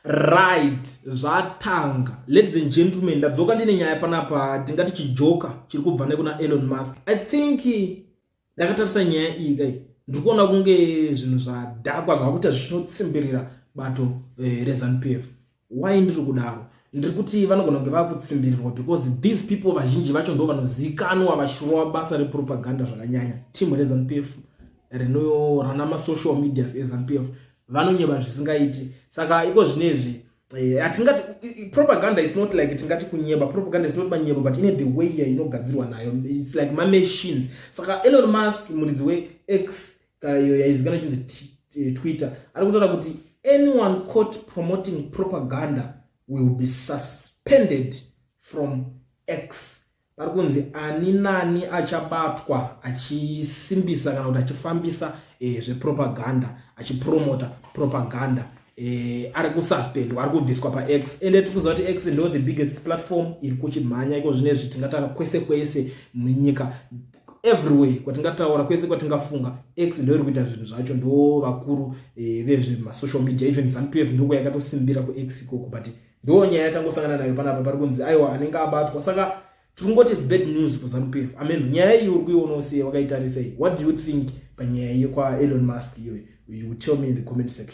Right, zvatanga. Ladies and gentlemen, ndadzoka ndine nyaya panapa, tingati chijoka chiri kubva nekuna Elon Musk. I think ndakatarisa nyaya iyi kai, ndiri kuona kunge zvinhu zvadhakwa zvakuita zvichinotsimbirira bato reZANU PF. Why ndiri kudaro? Ndiri kuti vanogona kunge vakutsimbirirwa because these people, vazhinji vacho ndo vanozikanwa vachirova basa repropaganda zvakanyanya. Team reZANU PF rinorana masocial medias eZANU PF vanonyeba zvisingaiti. Saka iko zvinezvi hatingati propaganda is not like, tingati kunyeba, propaganda is not manyebo, but ine the way yainogadzirwa nayo. It's like mamachines. Saka Elon Musk, muridzi weX iyo yaizikanwa ichinzi Twitter, ari kutaura kuti anyone caught promoting propaganda will be suspended from X. Pari kunzi ani nani achabatwa achisimbisa kana kuti achifambisa zvepropaganda, achipromota propaganda, ari kususpendwa, ari kubviswa paX. Ende tiri kuziva kuti X ndo the biggest platform iri kuchimhanya iko zvinezvi. Tingataura kwese kwese munyika, everywhere kwatingataura, kwese kwatingafunga, X ndo iri kuita zvinhu zvacho. Ndo vakuru vezvemasocial media. Even ZANU PF ndoko yakatosimbira kuX ikoko. But ndo nyaya yatangosangana nayo panapa. Pari kunzi aiwa, anenge abatwa. Saka tirikungoti it's bad news for ZANU PF. Amen. Nyaya iyi uri kuionawo sei? Wakaitarisei? What do you think panyaya yekwaElon Musk iyoyo? You tell me in the comment section.